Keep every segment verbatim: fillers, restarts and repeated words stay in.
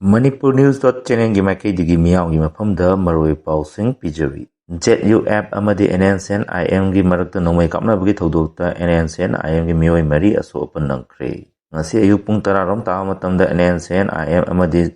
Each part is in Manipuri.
Manipur News dot channelꯒꯤ ꯃꯥꯏꯀꯩꯗꯒꯤ ꯃꯤꯌꯥꯝꯒꯤ ꯃꯐꯝꯗ ꯃꯔꯨꯑꯣꯏꯕ ꯄꯥꯎꯁꯤꯡ ꯄꯤꯖꯔꯤ꯫ ZUF ꯑꯃꯗꯤ NSCN-IMꯒꯤ ꯃꯔꯛꯇ ꯅꯣꯡꯃꯩ ꯀꯥꯞꯅꯕꯒꯤ ꯊꯧꯗꯣꯛꯇ NSCN-IMꯒꯤ ꯃꯤꯑꯣꯏ ꯃꯔꯤ ꯑꯁꯣꯛ ꯑꯄꯟ ꯅꯪꯈ꯭ꯔꯦ꯫ ꯉꯁꯤ ꯑꯌꯨꯛ ꯄꯨꯡ ꯇꯔꯥ ꯔꯣꯝ ꯇꯥꯕ ꯃꯇꯝꯗ NSCN-IM ꯑꯃꯗꯤ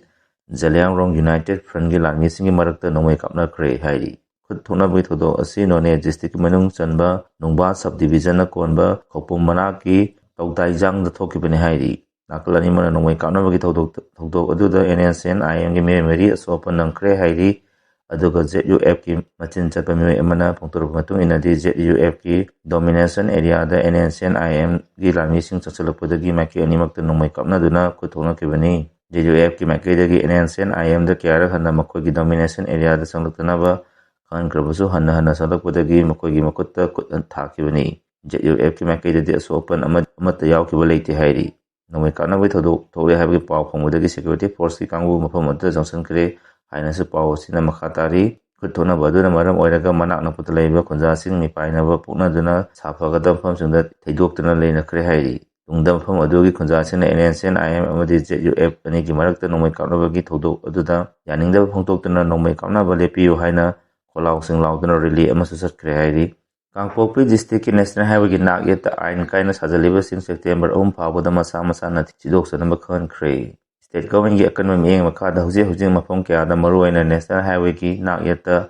ꯖꯂꯤꯌꯥꯡꯔꯣꯡ United Frontꯒꯤ ꯂꯥꯟꯃꯤꯁꯤꯡꯒꯤ ꯃꯔꯛꯇ ꯅꯣꯡꯃꯩ ꯀꯥꯞꯅꯈ꯭ꯔꯦ ꯍꯥꯏꯔꯤ꯫ ꯈꯨꯠ ꯊꯣꯛꯅꯕꯒꯤ ꯊꯧꯗꯣꯛ ꯑꯁꯤ ꯅꯣꯅꯦ districtꯀꯤ ꯃꯅꯨꯡ ꯆꯟꯕ ꯅꯨꯡꯕꯥ sub-divisionꯅ ꯀꯣꯟꯕ ꯈꯧꯄꯨꯝ ꯃꯅꯥꯛꯀꯤ ꯇꯧꯗꯥꯏꯖꯥꯡꯗ ꯊꯣꯛꯈꯤꯕꯅꯤ ꯍꯥꯏꯔꯤ꯫ ꯅꯥꯀꯜ ꯑꯅꯤꯃꯛꯅ ꯅꯣꯡꯃꯩ ꯀꯥꯞꯅꯕꯒꯤ ꯊꯧꯗꯣꯛ, ꯊꯧꯗꯣꯛ ꯑꯗꯨꯗ NSCN-IMꯒꯤ ꯃꯤꯑꯣꯏ ꯃꯔꯤ ꯑꯁꯣꯛ ꯑꯄꯟ ꯅꯪꯈ꯭ꯔꯦ ꯍꯥꯏꯔꯤ꯫ ꯑꯗꯨꯒ ZUFꯀꯤ ꯃꯆꯤꯟ ꯆꯠꯄ ꯃꯤꯑꯣꯏ ꯑꯃꯅ ꯐꯣꯡꯗꯣꯔꯛꯄ ꯃꯇꯨꯡ ꯏꯟꯅꯗꯤ, ZUFꯀꯤ domination areaꯗ NSCN-IMꯒꯤ ꯂꯥꯟꯃꯤꯁꯤꯡ ꯆꯪꯁꯤꯜꯂꯛꯄꯗꯒꯤ ꯃꯥꯏꯀꯩ ꯑꯅꯤꯃꯛꯇ ꯅꯣꯡꯃꯩ ꯀꯥꯞꯅꯗꯨꯅ ꯈꯨꯠ ꯊꯣꯛꯅꯈꯤꯕꯅꯤ꯫ ZUFꯀꯤ ꯃꯥꯏꯀꯩꯗꯒꯤ NSCN-IMꯗ ꯀꯌꯥꯔꯛ ꯍꯟꯅ ꯃꯈꯣꯏꯒꯤ domination areaꯗ ꯆꯪꯂꯛꯇꯅꯕ ꯈꯪꯈ꯭ꯔꯕꯁꯨ, ꯍꯟꯅ ꯍꯟꯅ ꯆꯪꯂꯛꯄꯗꯒꯤ ꯃꯈꯣꯏꯒꯤ ꯃꯈꯨꯠꯇ ꯈꯨꯠ ꯊꯥꯈꯤꯕꯅꯤ꯫ ZUFꯀꯤ ꯃꯥꯏꯀꯩꯗꯗꯤ ꯑꯁꯣꯛ ꯑꯄꯟ ꯑꯃ-, ꯑꯃꯠꯇ ꯌꯥꯎꯈꯤꯕ ꯂꯩꯇꯦ ꯍꯥꯏꯔꯤ꯫ ꯅꯣꯡꯃꯩ ꯀꯥꯞꯅꯕꯒꯤ ꯊꯧꯗꯣꯛ ꯊꯣꯛꯂꯦ ꯍꯥꯏꯕꯒꯤ ꯄꯥꯎ ꯐꯪꯕꯗꯒꯤ security forceꯀꯤ ꯀꯥꯡꯕꯨ ꯃꯐꯝ ꯑꯗꯨꯗ ꯆꯪꯁꯤꯟꯈ꯭ꯔꯦ ꯍꯥꯏꯅꯁꯨ ꯄꯥꯎ ꯑꯁꯤꯅ ꯃꯈꯥ ꯇꯥꯔꯤ꯫ ꯈꯨꯠ ꯊꯣꯛꯅꯕ ꯑꯗꯨꯅ ꯃꯔꯝ ꯑꯣꯏꯔꯒ ꯃꯅꯥꯛ ꯅꯛꯄꯗ ꯂꯩꯕ ꯈꯨꯟꯖꯥꯁꯤꯡ ꯃꯤꯄꯥꯏꯅꯕ ꯄꯣꯛꯅꯗꯨꯅ ꯁꯥꯐꯒꯗꯕ ꯃꯐꯝꯁꯤꯡꯗ ꯊꯩꯗꯣꯛꯇꯨꯅ ꯂꯩꯅꯈ꯭ꯔꯦ ꯍꯥꯏꯔꯤ꯫ ꯇꯨꯡꯗ ꯃꯐꯝ ꯑꯗꯨꯒꯤ ꯈꯨꯟꯖꯥꯁꯤꯡꯅ NSCN-IM ꯑꯃꯗꯤ ZUF ꯑꯅꯤꯒꯤ ꯃꯔꯛꯇ ꯅꯣꯡꯃꯩ ꯀꯥꯞꯅꯕꯒꯤ ꯊꯧꯗꯣꯛ ꯑꯗꯨꯗ ꯌꯥꯅꯤꯡꯗꯕ ꯐꯣꯡꯗꯣꯛꯇꯨꯅ ꯅꯣꯡꯃꯩ ꯀꯥꯞꯅꯕ ꯂꯦꯞꯄꯤꯌꯨ ꯍꯥꯏꯅ ꯈꯣꯜꯂꯥꯎꯁꯤꯡ ꯂꯥꯎꯗꯨꯅ rally ꯑꯃꯁꯨ ꯆꯠꯈ꯭ꯔꯦ ꯍꯥꯏꯔꯤ꯫ ꯀꯥꯡꯄꯣꯛꯄꯤ districtꯀꯤ national highwayꯒꯤ ꯅꯥꯛ ꯌꯦꯠꯇ ꯑꯥꯏꯟ ꯀꯥꯏꯅ ꯁꯥꯖꯜꯂꯤꯕꯁꯤꯡ September ꯑꯍꯨꯝ ꯐꯥꯎꯕꯗ ꯃꯁꯥ ꯃꯁꯥꯅ ꯊꯤꯗꯣꯛꯆꯅꯕ ꯈꯪꯍꯟꯈ꯭ꯔꯦ꯫ State governmentꯀꯤ ꯑꯀꯟꯕ ꯃꯤꯠꯌꯦꯡ ꯃꯈꯥꯗ ꯍꯧꯖꯤꯛ ꯍꯧꯖꯤꯛ ꯃꯐꯝ ꯀꯌꯥꯗ, ꯃꯔꯨꯑꯣꯏꯅ national highwayꯒꯤ ꯅꯥꯛ ꯌꯦꯠꯇ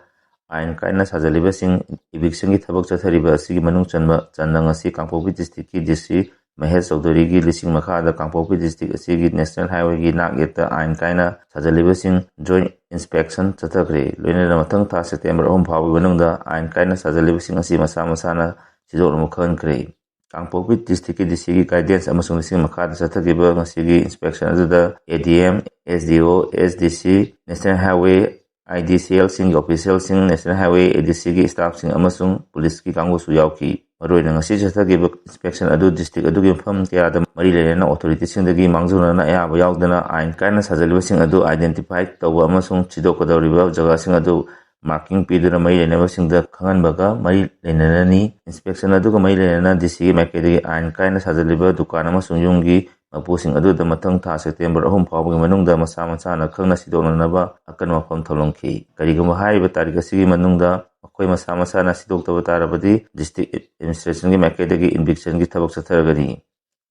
ꯑꯥꯏꯟ ꯀꯥꯏꯅ ꯁꯥꯖꯜꯂꯤꯕꯁꯤꯡ evictionꯒꯤ ꯊꯕꯛ ꯆꯠꯊꯔꯤꯕ ꯑꯁꯤꯒꯤ ꯃꯅꯨꯡ ꯆꯟꯕ ꯆꯟꯗ ꯉꯁꯤ ꯀꯥꯡꯄꯣꯛꯄꯤ districtꯀꯤ DC ꯃꯍꯦꯁ ꯆꯧꯙꯨꯔꯤꯒꯤ ꯂꯨꯆꯤꯡ ꯃꯈꯥꯗ ꯀꯥꯡꯄꯣꯛꯄꯤ district ꯑꯁꯤꯒꯤ national highwayꯒꯤ ꯅꯥꯛ ꯌꯦꯠꯇ ꯑꯥꯏꯟ ꯀꯥꯏꯅ ꯁꯥꯖꯜꯂꯤꯕꯁꯤꯡ joint inspection ꯆꯠꯊꯈ꯭ꯔꯦ꯫ ꯂꯣꯏꯅꯅ ꯃꯊꯪ ꯊꯥ September ꯑꯍꯨꯝ ꯐꯥꯎꯕꯒꯤ ꯃꯅꯨꯡꯗ ꯑꯥꯏꯟ ꯀꯥꯏꯅ ꯁꯥꯖꯜꯂꯤꯕꯁꯤꯡ ꯑꯁꯤ ꯃꯁꯥ ꯃꯁꯥꯅ ꯊꯤꯗꯣꯛꯅꯕ ꯈꯪꯍꯟꯈ꯭ꯔꯦ꯫ ꯀꯥꯡꯄꯣꯛꯄꯤ districtꯀꯤ DCꯒꯤ guidance ꯑꯃꯁꯨꯡ ꯂꯨꯆꯤꯡ ꯃꯈꯥꯗ ꯆꯠꯊꯈꯤꯕ ꯉꯁꯤꯒꯤ inspection ꯑꯗꯨꯗ ADM, SDO, SDC, national highway, IDCLꯁꯤꯡꯒꯤ officialꯁꯤꯡ, national highway ADCꯒꯤ staffꯁꯤꯡ ꯑꯃꯁꯨꯡ policeꯀꯤ ꯀꯥꯡꯕꯨꯁꯨ ꯌꯥꯎꯈꯤ꯫ ꯃꯔꯨꯑꯣꯏꯅ ꯉꯁꯤ ꯆꯠꯊꯈꯤꯕ inspection ꯑꯗꯨ district ꯑꯗꯨꯒꯤ ꯃꯐꯝ ꯀꯌꯥꯗ ꯃꯔꯤ ꯂꯩꯅꯅ authorityꯁꯤꯡꯗꯒꯤ ꯃꯥꯡꯖꯧꯅꯅ ꯑꯌꯥꯕ ꯌꯥꯎꯗꯅ ꯑꯥꯏꯟ ꯀꯥꯏꯅ ꯁꯥꯖꯜꯂꯤꯕꯁꯤꯡ ꯑꯗꯨ identify ꯇꯧꯕ ꯑꯃꯁꯨꯡ ꯊꯤꯗꯣꯛꯀꯗꯧꯔꯤꯕ ꯖꯒꯥꯁꯤꯡ ꯑꯗꯨ marking ꯄꯤꯗꯨꯅ ꯃꯔꯤ ꯂꯩꯅꯕꯁꯤꯡꯗ ꯈꯪꯍꯟꯕꯒ ꯃꯔꯤ ꯂꯩꯅꯔꯅꯤ꯫ Inspection ꯑꯗꯨꯒ ꯃꯔꯤ ꯂꯩꯅꯅ DCꯒꯤ ꯃꯥꯏꯀꯩꯗꯒꯤ ꯑꯥꯏꯟ ꯀꯥꯏꯅ ꯁꯥꯖꯜꯂꯤꯕ ꯗꯨꯀꯥꯟ ꯑꯃꯁꯨꯡ ꯌꯨꯝꯒꯤ ꯃꯄꯨꯁꯤꯡ ꯑꯗꯨꯗ ꯃꯊꯪ ꯊꯥ ꯁꯦꯞꯇꯦꯝꯕꯔ ꯑꯍꯨꯝ ꯐꯥꯎꯕꯒꯤ ꯃꯅꯨꯡꯗ ꯃꯁꯥ ꯃꯁꯥꯅ ꯈꯪꯅ ꯁꯤꯗꯣꯛꯅꯅꯕ ꯑꯀꯟꯕ ꯋꯥꯐꯝ ꯊꯝꯂꯝꯈꯤ꯫ ꯀꯔꯤꯒꯨꯝꯕ ꯍꯥꯏꯔꯤꯕ ꯇꯥꯔꯤꯛ ꯑꯁꯤꯒꯤ ꯃꯅꯨꯡꯗ ꯃꯈꯣꯏ ꯃꯁꯥ ꯃꯁꯥꯅ ꯁꯤꯗꯣꯛꯇꯕ ꯇꯥꯔꯕꯗꯤ district administrationꯒꯤ ꯃꯥꯏꯀꯩꯗꯒꯤ evictionꯒꯤ ꯊꯕꯛ ꯆꯠꯊꯔꯒꯅꯤ꯫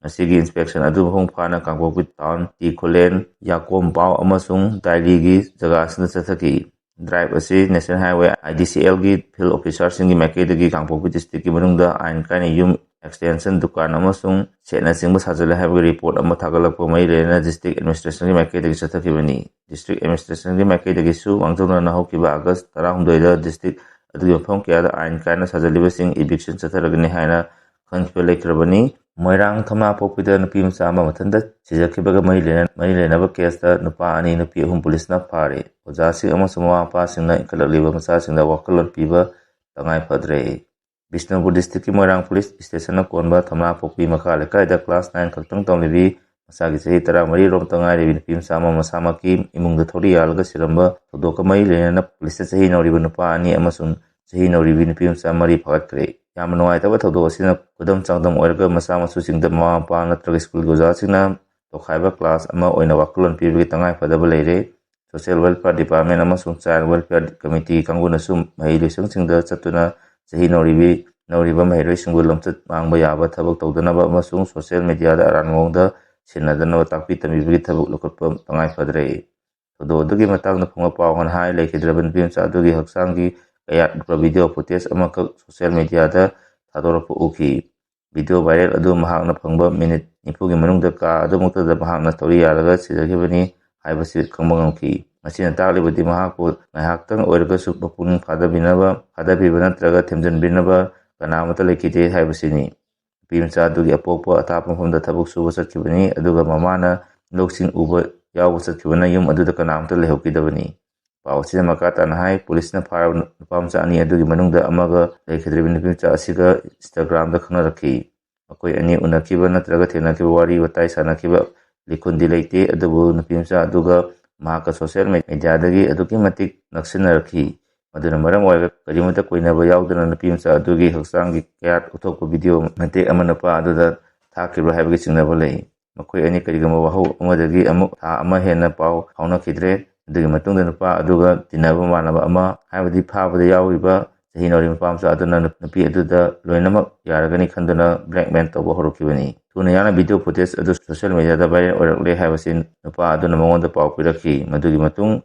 ꯃꯁꯤꯒꯤ inspection ꯑꯗꯨ ꯃꯄꯨꯡ ꯐꯥꯅ ꯀꯥꯡꯄꯣꯛꯄꯤ town, ꯇꯤ ꯈꯨꯂꯦꯟ, ꯌꯥꯀꯣꯝ ꯄꯥꯎ ꯑꯃꯁꯨꯡ ꯗꯥꯏꯂꯤꯒꯤ ꯖꯒꯥꯁꯤꯡꯗ ꯆꯠꯊꯈꯤ꯫ Drive ꯑꯁꯤ National Highway, IDCLꯒꯤ field officerꯁꯤꯡꯒꯤ ꯃꯥꯏꯀꯩꯗꯒꯤ ꯀꯥꯡꯄꯣꯛꯄꯤ districtꯀꯤ ꯃꯅꯨꯡꯗ ꯑꯥꯏꯟ ꯀꯥꯏꯅ ꯌꯨꯝ, extension ꯗꯨꯀꯥꯟ ꯑꯃꯁꯨꯡ ꯁꯦꯠꯅꯆꯤꯡꯕ ꯁꯥꯖꯜꯂꯦ ꯍꯥꯏꯕꯒꯤ report ꯑꯃ ꯊꯥꯒꯠꯂꯛꯄ ꯃꯔꯤ ꯂꯩꯅꯅ district administrationꯒꯤ ꯃꯥꯏꯀꯩꯗꯒꯤ ꯆꯠꯊꯈꯤꯕꯅꯤ꯫ District administrationꯒꯤ ꯃꯥꯏꯀꯩꯗꯒꯤꯁꯨ ꯃꯥꯡꯖꯧꯅꯅ ꯍꯧꯈꯤꯕ August ꯇꯔꯥꯍꯨꯝꯗꯣꯏꯗ district ꯑꯗꯨꯒꯤ ꯃꯐꯝ ꯀꯌꯥꯗ ꯑꯥꯏꯟ ꯀꯥꯏꯅ ꯁꯥꯖꯜꯂꯤꯕꯁꯤꯡ eviction ꯆꯠꯊꯔꯒꯅꯤ ꯍꯥꯏꯅ ꯈꯪꯈꯤꯕ ꯂꯩꯈ꯭ꯔꯕꯅꯤ꯫ ꯃꯣꯏꯔꯥꯡ ꯊꯝꯅꯥꯄꯣꯛꯄꯤꯗ ꯅꯨꯄꯤ ꯃꯆꯥ ꯑꯃ ꯃꯊꯟꯇ ꯁꯤꯖꯈꯤꯕꯒ ꯃꯔꯤ ꯂꯩꯅ-, ꯃꯔꯤ ꯂꯩꯅꯕ caseꯇ ꯅꯨꯄꯥ ꯑꯅꯤ, ꯅꯨꯄꯤ ꯑꯍꯨꯝ ꯄꯨꯂꯤꯁꯅ ꯐꯥꯔꯦ꯫ ꯑꯣꯖꯥꯁꯤꯡ ꯑꯃꯁꯨꯡ ꯃꯃꯥ ꯃꯄꯥꯁꯤꯡꯅ ꯏꯟꯈꯠꯂꯛꯂꯤꯕ ꯃꯆꯥꯁꯤꯡꯗ ꯋꯥꯈꯜꯂꯣꯟ ꯄꯤꯕ ꯇꯉꯥꯏ ꯐꯗ꯭ꯔꯦ꯫ ꯕꯤꯁꯅꯨꯄꯨꯔ districtꯀꯤ ꯃꯣꯏꯔꯥꯡ police stationꯅ ꯀꯣꯟꯕ ꯊꯝꯅꯥꯄꯣꯛꯄꯤ ꯃꯈꯥ ꯂꯩꯀꯥꯏꯗ class nine ꯈꯛꯇꯪ ꯇꯝꯂꯤꯕꯤ ꯃꯁꯥꯒꯤ ꯆꯍꯤ ꯇꯔꯥꯃꯔꯤ ꯔꯣꯝꯇ ꯉꯥꯏꯔꯤꯕꯤ ꯅꯨꯄꯤ ꯃꯆꯥ ꯑꯃ ꯃꯁꯥꯃꯛꯀꯤ ꯏꯃꯨꯡꯗ ꯊꯧꯔꯤ ꯌꯥꯜꯂꯒ ꯁꯤꯔꯝꯕ ꯊꯧꯗꯣꯛꯀ ꯃꯔꯤ ꯂꯩꯅꯅ ꯄꯨꯂꯤꯁꯇ ꯆꯍꯤ ꯅꯧꯔꯤꯕ ꯅꯨꯄꯥ ꯑꯅꯤ ꯑꯃꯁꯨꯡ ꯆꯍꯤ ꯅꯧꯔꯤꯕꯤ ꯅꯨꯄꯤ ꯃꯆꯥ ꯃꯔꯤ ꯐꯥꯒꯠꯈ꯭ꯔꯦ꯫ ꯌꯥꯝꯅ ꯅꯨꯡꯉꯥꯏꯇꯕ ꯊꯧꯗꯣꯛ ꯑꯁꯤꯅ ꯈꯨꯗꯝ ꯆꯥꯡꯗꯝ ꯑꯣꯏꯔꯒ ꯃꯆꯥ ꯃꯁꯨꯁꯤꯡꯗ ꯃꯃꯥ ꯃꯄꯥ ꯅꯠꯇ꯭ꯔꯒ ꯁ꯭ꯀꯨꯜꯒꯤ ꯑꯣꯖꯥꯁꯤꯡꯅ ꯇꯣꯈꯥꯏꯕ class ꯑꯃ ꯑꯣꯏꯅ ꯋꯥꯈꯜꯂꯣꯟ ꯄꯤꯕꯒꯤ ꯇꯉꯥꯏ ꯐꯗꯕ ꯂꯩꯔꯦ꯫ Social Welfare Department ꯑꯃꯁꯨꯡ Child Welfare Committee ꯀꯥꯡꯕꯨꯅꯁꯨ ꯃꯍꯩ ꯂꯣꯏꯁꯪꯁꯤꯡꯗ ꯆꯠꯇꯨꯅ ꯆꯍꯤ ꯅꯧꯔꯤꯕꯤ, ꯅꯧꯔꯤꯕ ꯃꯍꯩꯔꯣꯏꯁꯤꯡꯕꯨ ꯂꯝꯆꯠ ꯃꯥꯡꯕ ꯌꯥꯕ ꯊꯕꯛ ꯇꯧꯗꯅꯕ ꯑꯃꯁꯨꯡ social mediaꯗ ꯑꯔꯥꯟꯕ ꯃꯑꯣꯡꯗ ꯁꯤꯖꯤꯟꯅꯗꯅꯕ ꯇꯥꯛꯄꯤ ꯇꯝꯕꯤꯕꯒꯤ ꯊꯕꯛ ꯂꯧꯈꯠꯄ ꯇꯉꯥꯏ ꯐꯗ꯭ꯔꯦ꯫ ꯊꯧꯗꯣꯛ ꯑꯗꯨꯒꯤ ꯃꯇꯥꯡꯗ ꯐꯪꯕ ꯄꯥꯎ ꯉꯟꯍꯥꯏ ꯂꯩꯈꯤꯗ꯭ꯔꯕ ꯅꯨꯄꯤ ꯃꯆꯥ ꯑꯗꯨꯒꯤ ꯍꯛꯆꯥꯡꯒꯤ ꯀꯌꯥꯠꯄ video footage ꯑꯃꯈꯛ social mediaꯗ ꯊꯥꯗꯣꯔꯛꯄ ꯎꯈꯤ꯫ Video viral ꯑꯗꯨ ꯃꯍꯥꯛꯅ ꯐꯪꯕ minute ꯅꯤꯐꯨꯒꯤ ꯃꯅꯨꯡꯗ ꯀꯥ ꯑꯗꯨꯃꯛꯇꯗ ꯃꯍꯥꯛꯅ ꯊꯧꯔꯤ ꯌꯥꯜꯂꯒ ꯁꯤꯖꯈꯤꯕꯅꯤ ꯍꯥꯏꯕꯁꯤ ꯈꯪꯕ ꯉꯝꯈꯤ꯫ ꯃꯁꯤꯅ ꯇꯥꯛꯂꯤꯕꯗꯤ ꯃꯍꯥꯛꯄꯨ ꯉꯥꯏꯍꯥꯛꯇꯪ ꯑꯣꯏꯔꯒꯁꯨ ꯃꯄꯨꯛꯅꯤꯡ ꯐꯥꯗꯕꯤꯅꯕ, ꯐꯥꯗꯕꯤꯕ ꯅꯠꯇ꯭ꯔꯒ ꯊꯦꯝꯖꯤꯟꯕꯤꯅꯕ ꯀꯅꯥꯃꯠꯇ ꯂꯩꯈꯤꯗꯦ ꯍꯥꯏꯕꯁꯤꯅꯤ꯫ ꯅꯨꯄꯤ ꯃꯆꯥ ꯑꯗꯨꯒꯤ ꯑꯄꯣꯛꯄ ꯑꯊꯥꯞꯄ ꯃꯐꯝꯗ ꯊꯕꯛ ꯁꯨꯕ ꯆꯠꯈꯤꯕꯅꯤ, ꯑꯗꯨꯒ ꯃꯃꯥꯅ ꯂꯧꯁꯤꯡ ꯎꯕ ꯌꯥꯎꯕ ꯆꯠꯈꯤꯕꯅ ꯌꯨꯝ ꯑꯗꯨꯗ ꯀꯅꯥꯃꯠꯇ ꯂꯩꯍꯧꯈꯤꯗꯕꯅꯤ꯫ ꯄꯥꯎ ꯑꯁꯤꯅ ꯃꯈꯥ ꯇꯥꯅ ꯍꯥꯏ, ꯄꯨꯂꯤꯁꯅ ꯐꯥꯔꯕ ꯅꯨꯄꯥ ꯃꯆꯥ ꯑꯅꯤ ꯑꯗꯨꯒꯤ ꯃꯅꯨꯡꯗ ꯑꯃꯒ ꯂꯩꯈꯤꯗ꯭ꯔꯤꯕ ꯅꯨꯄꯤ ꯃꯆꯥ ꯑꯁꯤꯒ Instagramꯗ ꯈꯪꯅꯔꯛꯈꯤ꯫ ꯃꯈꯣꯏ ꯑꯅꯤ ꯎꯅꯈꯤꯕ ꯅꯠꯇ꯭ꯔꯒ ꯊꯦꯡꯅꯈꯤꯕ, ꯋꯥꯔꯤ ꯋꯥꯇꯥꯏ ꯁꯥꯟꯅꯈꯤꯕ ꯂꯤꯈꯨꯟꯗꯤ ꯂꯩꯇꯦ, ꯑꯗꯨꯕꯨ ꯅꯨꯄꯤ ꯃꯆꯥ ꯑꯗꯨꯒ ꯃꯍꯥꯛꯀ social mediaꯗꯒꯤ ꯑꯗꯨꯛꯀꯤ ꯃꯇꯤꯛ ꯅꯛꯁꯤꯟꯅꯔꯛꯈꯤ꯫ ꯃꯗꯨꯅ ꯃꯔꯝ ꯑꯣꯏꯔꯒ ꯀꯔꯤꯃꯠꯇ ꯀꯣꯏꯅꯕ ꯌꯥꯎꯗꯅ ꯅꯨꯄꯤ ꯃꯆꯥ ꯑꯗꯨꯒꯤ ꯍꯛꯆꯥꯡꯒꯤ ꯀꯌꯥꯠ ꯎꯠꯊꯣꯛꯄ video ꯃꯇꯦꯛ ꯑꯃ ꯅꯨꯄꯥ ꯑꯗꯨꯗ ꯊꯥꯈꯤꯕ ꯍꯥꯏꯕꯒꯤ ꯆꯤꯡꯅꯕ ꯂꯩ꯫ ꯃꯈꯣꯏ ꯑꯅꯤ ꯀꯔꯤꯒꯨꯝꯕ ꯋꯥꯍꯧ ꯑꯃꯗꯒꯤ ꯑꯃꯨꯛ ꯊꯥ ꯑꯃ ꯍꯦꯟꯅ ꯄꯥꯎ ꯐꯥꯎꯅꯈꯤꯗ꯭ꯔꯦ꯫ ꯑꯗꯨꯒꯤ ꯃꯇꯨꯡꯗ ꯅꯨꯄꯥ ꯑꯗꯨꯒ ꯇꯤꯟꯅꯕ ꯃꯥꯟꯅꯕ ꯑꯃ, ꯍꯥꯏꯕꯗꯤ ꯐꯥꯕꯗ ꯌꯥꯎꯔꯤꯕ ꯆꯍꯤ ꯅꯧꯔꯤꯕ ꯅꯨꯄꯥ ꯃꯆꯥ ꯑꯗꯨꯅ ꯅꯨ-, ꯅꯨꯄꯤ ꯑꯗꯨꯗ ꯂꯣꯏꯅꯃꯛ ꯌꯥꯔꯒꯅꯤ ꯈꯟꯗꯨꯅ blackmail ꯇꯧꯕ ꯍꯧꯔꯛꯈꯤꯕꯅꯤ꯫ ꯊꯨꯅ ꯌꯥꯡꯅ video footage ꯑꯗꯨ social media ꯗ viral ꯑꯣꯏꯔꯛꯂꯦ ꯍꯥꯏꯕꯁꯤ ꯅꯨꯄꯥ ꯑꯗꯨꯅ ꯃꯉꯣꯟꯗ ꯄꯥꯎ ꯄꯤꯔꯛꯈꯤ꯫ ꯃꯗꯨꯒꯤ ꯃꯇꯨꯡ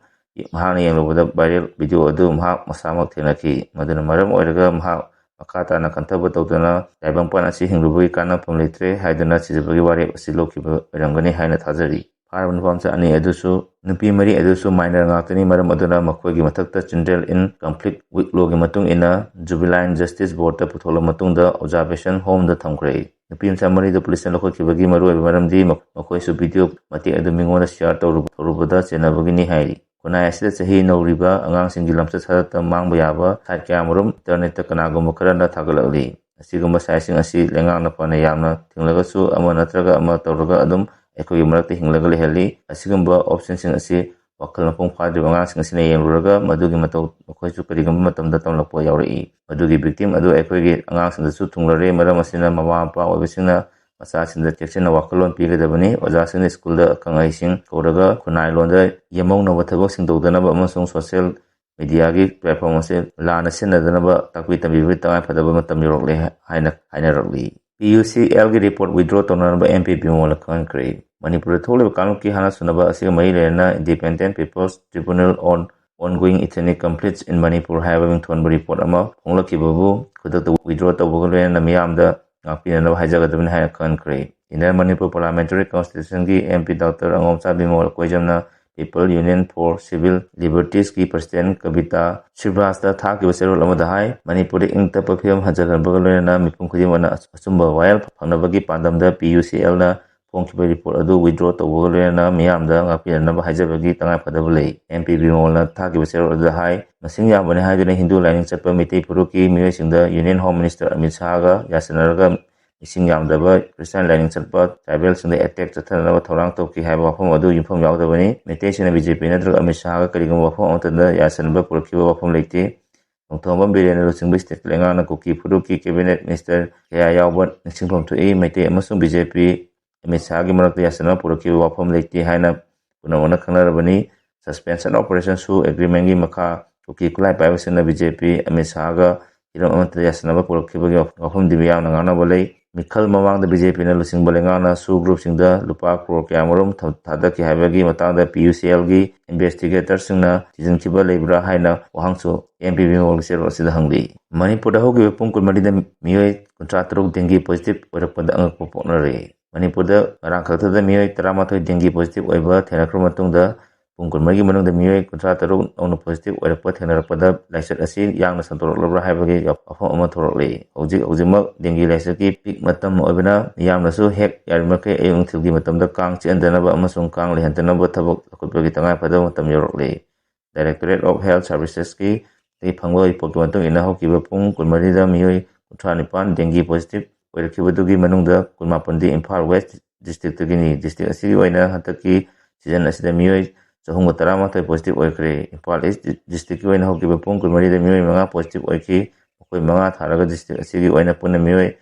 ꯃꯍꯥꯛꯅ ꯌꯦꯡꯂꯨꯕꯗ viral video ꯑꯗꯨ ꯃꯍꯥꯛ ꯃꯁꯥꯃꯛ ꯊꯦꯡꯅꯈꯤ꯫ ꯃꯗꯨꯅ ꯃꯔꯝ ꯑꯣꯏꯔꯒ ꯃꯍꯥꯛ ꯃꯈꯥ ꯇꯥꯅ ꯈꯟꯊꯕ ꯇꯧꯗꯅ ꯇꯥꯏꯕꯪꯄꯥꯟ ꯑꯁꯤ ꯍꯤꯡꯂꯨꯕꯒꯤ ꯀꯥꯟꯅꯐꯝ ꯂꯩꯇ꯭ꯔꯦ ꯍꯥꯏꯗꯨꯅ ꯁꯤꯖꯕꯒꯤ ꯋꯥꯔꯦꯞ ꯑꯁꯤ ꯂꯧꯈꯤꯕ ꯑꯣꯏꯔꯝꯒꯅꯤ ꯍꯥꯏꯅ ꯊꯥꯖꯔꯤ꯫ ꯐꯥꯔꯕ ꯅꯨꯄꯥ ꯃꯆꯥ ꯑꯅꯤ ꯑꯗꯨꯁꯨ, ꯅꯨꯄꯤ ꯃꯔꯤ ꯑꯗꯨꯁꯨ minor ꯉꯥꯛꯇꯅꯤ, ꯃꯔꯝ ꯑꯗꯨꯅ ꯃꯈꯣꯏꯒꯤ ꯃꯊꯛꯇ children in conflict week law ꯒꯤ ꯃꯇꯨꯡ ꯏꯟꯅ Juvenile Justice Board ꯇ ꯄꯨꯊꯣꯛꯂꯕ ꯃꯇꯨꯡꯗ observation home ꯗ ꯊꯝꯈ꯭ꯔꯦ꯫ ꯅꯨꯄꯤ ꯃꯆꯥ ꯃꯔꯤꯗꯨ ꯄꯨꯂꯤꯁꯅ ꯂꯧꯈꯠꯈꯤꯕꯒꯤ ꯃꯔꯨꯑꯣꯏꯕ ꯃꯔꯝꯗꯤ ꯃꯈꯣꯏꯁꯨ video ꯃꯇꯦꯛ ꯑꯗꯨ ꯃꯤꯉꯣꯟꯗ share ꯇꯧꯔꯨ-, ꯇꯧꯔꯨꯕꯗ ꯆꯦꯟꯅꯕꯒꯤꯅꯤ ꯍꯥꯏꯔꯤ꯫ ꯈꯨꯟꯅꯥꯏ ꯑꯁꯤꯗ ꯆꯍꯤ ꯅꯧꯔꯤꯕ ꯑꯉꯥꯡꯁꯤꯡꯒꯤ ꯂꯝꯆꯠ ꯁꯥꯖꯠꯇ ꯃꯥꯡꯕ ꯌꯥꯕ site ꯀꯌꯥꯃꯔꯨꯝ internet ꯇ ꯀꯅꯥꯒꯨꯝꯕ ꯈꯔꯅ ꯊꯥꯒꯠꯂꯛꯂꯤ꯫ ꯑꯁꯤꯒꯨꯝꯕ site ꯁꯤꯡ ꯑꯁꯤ ꯂꯩꯉꯥꯛꯅ ꯐꯅ ꯌꯥꯝꯅ ꯊꯤꯡꯂꯒꯁꯨ, ꯑꯃ ꯅꯠꯇ꯭ꯔꯒ ꯑꯃ ꯇꯧꯔꯒ ꯑꯗꯨꯝ ꯑꯩꯈꯣꯏꯒꯤ ꯃꯔꯛꯇ ꯍꯤꯡꯂꯒ ꯂꯩꯍꯜꯂꯤ꯫ ꯑꯁꯤꯒꯨꯝꯕ option ꯁꯤꯡ ꯑꯁꯤ ꯋꯥꯈꯜ ꯃꯄꯨꯡ ꯐꯥꯗ꯭ꯔꯤꯕ ꯑꯉꯥꯡꯁꯤꯡ ꯑꯁꯤꯅ ꯌꯦꯡꯂꯨꯔꯒ ꯃꯗꯨꯒꯤ ꯃꯇꯧ ꯃꯈꯣꯏꯁꯨ ꯀꯔꯤꯒꯨꯝꯕ ꯃꯇꯝꯗ ꯇꯝꯂꯛꯄ ꯌꯥꯎꯔꯛꯏ꯫ ꯃꯗꯨꯒꯤ victim ꯑꯗꯨ ꯑꯩꯈꯣꯏꯒꯤ ꯑꯉꯥꯡꯁꯤꯡꯗꯁꯨ ꯊꯨꯡꯂꯔꯦ꯫ ꯃꯔꯝ ꯑꯁꯤꯅ ꯃꯃꯥ ꯃꯄꯥ ꯑꯣꯏꯕꯁꯤꯡꯅ ꯃꯆꯥꯁꯤꯡꯗ ꯆꯦꯛꯁꯤꯟꯅ ꯋꯥꯈꯜꯂꯣꯟ ꯄꯤꯒꯗꯕꯅꯤ꯫ ꯑꯣꯖꯥꯁꯤꯡꯅ ꯁ꯭ꯀꯨꯜꯗ ꯑꯈꯪ ꯑꯍꯩꯁꯤꯡ ꯀꯧꯔꯒ ꯈꯨꯟꯅꯥꯏ ꯂꯣꯟꯗ ꯌꯦꯝꯍꯧꯅꯕ ꯊꯕꯛꯁꯤꯡ ꯇꯧꯗꯅꯕ ꯑꯃꯁꯨꯡ social media ꯒꯤ platform ꯑꯁꯤ ꯂꯥꯟꯅ ꯁꯤꯖꯤꯟꯅꯗꯅꯕ ꯇꯥꯛꯄꯤ ꯇꯝꯕꯤꯕꯒꯤ ꯇꯉꯥꯏ ꯐꯗꯕ ꯃꯇꯝ ꯌꯧꯔꯛꯂꯦ ꯍꯥꯏꯅ ꯍꯥꯏꯅꯔꯛꯂꯤ꯫ P U C L ꯒꯤ report withdraw ꯇꯧꯅꯅꯕ M P ꯕꯤꯃꯣꯜꯅ ꯈꯪꯍꯟꯈ꯭ꯔꯦ꯫ ꯃꯅꯤꯄꯨꯔꯗ ꯊꯣꯛꯂꯤꯕ ꯀꯥꯡꯂꯨꯞꯀꯤ ꯍꯥꯠꯅ ꯁꯨꯅꯕ ꯑꯁꯤꯒ ꯃꯔꯤ ꯂꯩꯅꯅ Independent People's Tribunal on Ongoing Ethnic Conflicts in Manipur ꯍꯥꯏꯕ ꯃꯤꯡꯊꯣꯟꯕ report ꯑꯃ ꯐꯣꯡꯂꯛꯈꯤꯕꯕꯨ ꯈꯨꯗꯛꯇ withdraw ꯇꯧꯕꯒ ꯂꯣꯏꯅꯅ ꯃꯤꯌꯥꯝꯗ ꯉꯥꯛꯄꯤꯅꯅꯕ ꯍꯥꯏꯖꯒꯗꯕꯅꯤ ꯍꯥꯏꯅ ꯈꯪꯍꯟꯈ꯭ꯔꯦ꯫ Inner Manipur Parliamentary Constitution ꯒꯤ M P Doctor ꯑꯉꯣꯝꯆꯥ Bimol ꯀꯣꯏꯖꯝꯅ People Union for Civil Liberties ꯀꯤ President ꯀꯕꯤꯇꯥ ꯁ꯭ꯔꯤꯕꯥꯁꯇ ꯊꯥꯈꯤꯕ ꯆꯦꯔꯣꯜ ꯑꯃꯗ ꯍꯥꯏ, ꯃꯅꯤꯄꯨꯔꯗ ꯏꯪ ꯇꯞꯄ ꯐꯤꯕꯝ ꯍꯟꯖꯤꯜꯍꯟꯕꯒ ꯂꯣꯏꯅꯅ ꯃꯤꯄꯨꯝ ꯈꯨꯗꯤꯡꯃꯛꯅ ꯑꯆꯨꯝꯕ ꯋꯥꯌꯦꯜ ꯐꯪꯅꯕꯒꯤ ꯄꯥꯟꯗꯝꯗ P U C L ꯅ ꯐꯣꯡꯈꯤꯕ report ꯑꯗꯨ withdraw ꯇꯧꯕꯒ ꯂꯣꯏꯅꯅ ꯃꯤꯌꯥꯝꯗ ꯉꯥꯛꯄꯤꯅꯅꯕ ꯍꯥꯏꯖꯕꯒꯤ ꯇꯉꯥꯏꯐꯗꯕ ꯂꯩ꯫ M P ꯕꯤꯃꯣꯜꯅ ꯊꯥꯈꯤꯕ ꯆꯦꯔꯣꯜ ꯑꯗꯨꯗ ꯍꯥꯏ, ꯃꯁꯤꯡ ꯌꯥꯝꯕꯅꯤ ꯍꯥꯏꯗꯨꯅ ꯍꯤꯟꯗꯨ ꯂꯥꯏꯅꯤꯡ ꯆꯠꯄ ꯃꯤꯇꯩ ꯐꯨꯔꯨꯞꯀꯤ ꯃꯤꯑꯣꯏꯁꯤꯡꯗ Union Home Minister ꯑꯃꯤꯠ ꯁꯥꯍꯒ ꯌꯥꯁꯤꯟꯅꯔꯒ ꯃꯤꯁꯤꯡ ꯌꯥꯝꯗꯕ Christian ꯂꯥꯏꯅꯤꯡ ꯆꯠꯄ tribal ꯁꯤꯡꯗ attack ꯆꯠꯊꯅꯅꯕ ꯊꯧꯔꯥꯡ ꯇꯧꯈꯤ ꯍꯥꯏꯕ ꯋꯥꯐꯝ ꯑꯗꯨ ꯌꯨꯝꯐꯝ ꯌꯥꯎꯗꯕꯅꯤ꯫ ꯃꯩꯇꯩꯁꯤꯡꯅ B J P ꯅꯠꯇ꯭ꯔꯒ ꯑꯃꯤꯠ ꯁꯥꯍꯒ ꯀꯔꯤꯒꯨꯝꯕ ꯋꯥꯐꯝ ꯑꯃꯠꯇꯗ ꯌꯥꯁꯤꯟꯅꯕ ꯄꯨꯔꯛꯈꯤꯕ ꯋꯥꯐꯝ ꯂꯩꯇꯦ꯫ ꯅꯣꯡꯊꯣꯝꯕꯝ ꯕꯤꯔꯦꯟꯅ ꯂꯨꯆꯤꯡꯕ state ꯂꯩꯉꯥꯛꯅ ꯀꯨꯀꯤ ꯐꯨꯔꯨꯞꯀꯤ cabinet minister ꯀꯌꯥ ꯌꯥꯎꯕ ꯅꯤꯡꯁꯤꯡꯐꯝ ꯊꯣꯛꯏ꯫ ꯃꯩꯇꯩ ꯑꯃꯁꯨꯡ B J P ꯑꯃꯤꯠ ꯁꯥꯍꯒꯤ ꯃꯔꯛꯇ ꯌꯥꯁꯤꯟꯅꯕ ꯄꯨꯔꯛꯈꯤꯕ ꯋꯥꯐꯝ ꯂꯩꯇꯦ ꯍꯥꯏꯅ ꯄꯨꯝꯅꯃꯛꯅ ꯈꯪꯅꯔꯕꯅꯤ꯫ Suspension Operation ꯁꯨ Agreement ꯒꯤ ꯃꯈꯥ ꯀꯨꯀꯤ ꯈꯨꯠꯂꯥꯏ ꯄꯥꯏꯕꯁꯤꯡꯅ ꯕꯤ ꯖꯦ ꯄꯤ ꯑꯃꯤꯠ ꯁꯥꯍꯒ ꯍꯤꯔꯝ ꯑꯃꯠꯇꯗ ꯌꯥꯁꯤꯟꯅꯕ ꯄꯨꯔꯛꯈꯤꯕꯒꯤ ꯋꯥꯐꯝꯗꯤ ꯃꯤꯌꯥꯝꯅ ꯉꯥꯡꯅꯕ ꯂꯩ꯫ ꯃꯤꯈꯜ ꯃꯃꯥꯡꯗ ꯕꯤ ꯖꯦ ꯄꯤꯅ ꯂꯨꯆꯤꯡꯕ ꯂꯩꯉꯥꯛꯅ ꯁꯨ group ꯁꯤꯡꯗ ꯂꯨꯄꯥ ꯀ꯭ꯔꯣꯔ ꯀꯌꯥꯃꯔꯨꯝ ꯊ-, ꯊꯥꯗꯈꯤ ꯍꯥꯏꯕꯒꯤ ꯃꯇꯥꯡꯗ ꯄꯤ ꯌꯨ ꯁꯤ ꯑꯦꯜ ꯒꯤ investigator ꯁꯤꯡꯅ ꯊꯤꯖꯤꯟꯈꯤꯕ ꯂꯩꯕ꯭ꯔꯥ ꯍꯥꯏꯅ ꯋꯥꯍꯪꯁꯨ ꯑꯦꯝ ꯄꯤ ꯕꯤ ꯃꯣꯜꯒꯤ ꯆꯦꯔꯣꯜ ꯑꯁꯤꯗ ꯍꯪꯂꯤ꯫ ꯃꯅꯤꯄꯨꯔꯗ ꯍꯧꯈꯤꯕ ꯄꯨꯡ ꯀꯨꯟꯃꯔꯤꯗ ꯃꯤꯑꯣꯏ ꯀꯨꯟꯊ꯭ꯔꯥ ꯇꯔꯨꯛ dengue positive ꯑꯣꯏꯔꯛꯄꯗ ꯑꯉꯛꯄ ꯄꯣꯛꯅꯔꯦ꯫ ꯃꯅꯤꯄꯨꯔꯗ ꯉꯔꯥꯡ ꯈꯛꯇꯗ ꯃꯤꯑꯣꯏ ꯇꯔꯥꯃꯥꯊꯣꯏ dengue positive ꯑꯣꯏꯕ ꯊꯦꯡꯅꯈ꯭ꯔꯕ ꯃꯇꯨꯡꯗ, ꯄꯨꯡ ꯀꯨꯟꯃꯔꯤꯒꯤ ꯃꯅꯨꯡꯗ ꯃꯤꯑꯣꯏ ꯀꯨꯟꯊ꯭ꯔꯥ ꯇꯔꯨꯛ ꯅꯧꯅ positive ꯑꯣꯏꯔꯛꯄ ꯊꯦꯡꯅꯔꯛꯄꯗ ꯂꯥꯏꯆꯠ ꯑꯁꯤ ꯌꯥꯡꯅ ꯁꯟꯗꯣꯔꯛꯂꯕ꯭ꯔꯥ ꯍꯥꯏꯕꯒꯤ ꯋꯥꯐꯝ ꯑꯃ ꯊꯣꯛꯂꯛꯂꯤ꯫ ꯍꯧꯖꯤꯛ ꯍꯧꯖꯤꯛꯃꯛ dengue ꯂꯥꯏꯆꯠꯀꯤ peak ꯃꯇꯝ ꯑꯣꯏꯕꯅ, ꯃꯤꯌꯥꯝꯅꯁꯨ ꯍꯦꯛ ꯌꯥꯔꯤꯃꯈꯩ ꯑꯌꯨꯛ ꯅꯨꯡꯊꯤꯜꯒꯤ ꯃꯇꯝꯗ ꯀꯥꯡ ꯆꯤꯛꯍꯟꯗꯅꯕ ꯑꯃꯁꯨꯡ ꯀꯥꯡ ꯂꯩꯍꯟꯗꯅꯕ ꯊꯕꯛ ꯂꯧꯈꯠꯄꯒꯤ ꯇꯉꯥꯏꯐꯗꯕ ꯃꯇꯝ ꯌꯧꯔꯛꯂꯤ꯫ Directorate of Health Services ꯀꯤ ꯗꯒꯤ ꯐꯪꯕ ꯔꯤꯄꯣꯔꯠꯀꯤ ꯃꯇꯨꯡ ꯏꯟꯅ, ꯍꯧꯈꯤꯕ ꯄꯨꯡ ꯀꯨꯟꯃꯔꯤꯗ ꯃꯤꯑꯣꯏ ꯀꯨꯟꯊ꯭ꯔꯥ ꯅꯤꯄꯥꯟ dengue positive ꯑꯣꯏꯔꯛꯈꯤꯕꯗꯨꯒꯤ ꯃꯅꯨꯡꯗ ꯀꯨꯟꯃꯥꯄꯟꯗꯤ ꯏꯝꯐꯥꯜ West district ꯇꯒꯤꯅꯤ꯫ District ꯑꯁꯤꯒꯤ ꯑꯣꯏꯅ ꯍꯟꯗꯛꯀꯤ season ꯑꯁꯤꯗ ꯃꯤꯑꯣꯏ ꯆꯍꯨꯝꯒ ꯇꯔꯥꯃꯥꯊꯣꯏ positive ꯑꯣꯏꯈ꯭ꯔꯦ꯫ ꯏꯝꯐꯥꯜ East district ꯀꯤ ꯑꯣꯏꯅ ꯍꯧꯈꯤꯕ ꯄꯨꯡ ꯀꯨꯟꯃꯔꯤꯗ ꯃꯤꯑꯣꯏ ꯃꯉꯥ positive ꯑꯣꯏꯈꯤ꯫ ꯃꯈꯣꯏ ꯃꯉꯥ ꯊꯥꯔꯒ district ꯑꯁꯤꯒꯤ ꯑꯣꯏꯅ ꯄꯨꯟꯅ ꯃꯤꯑꯣꯏ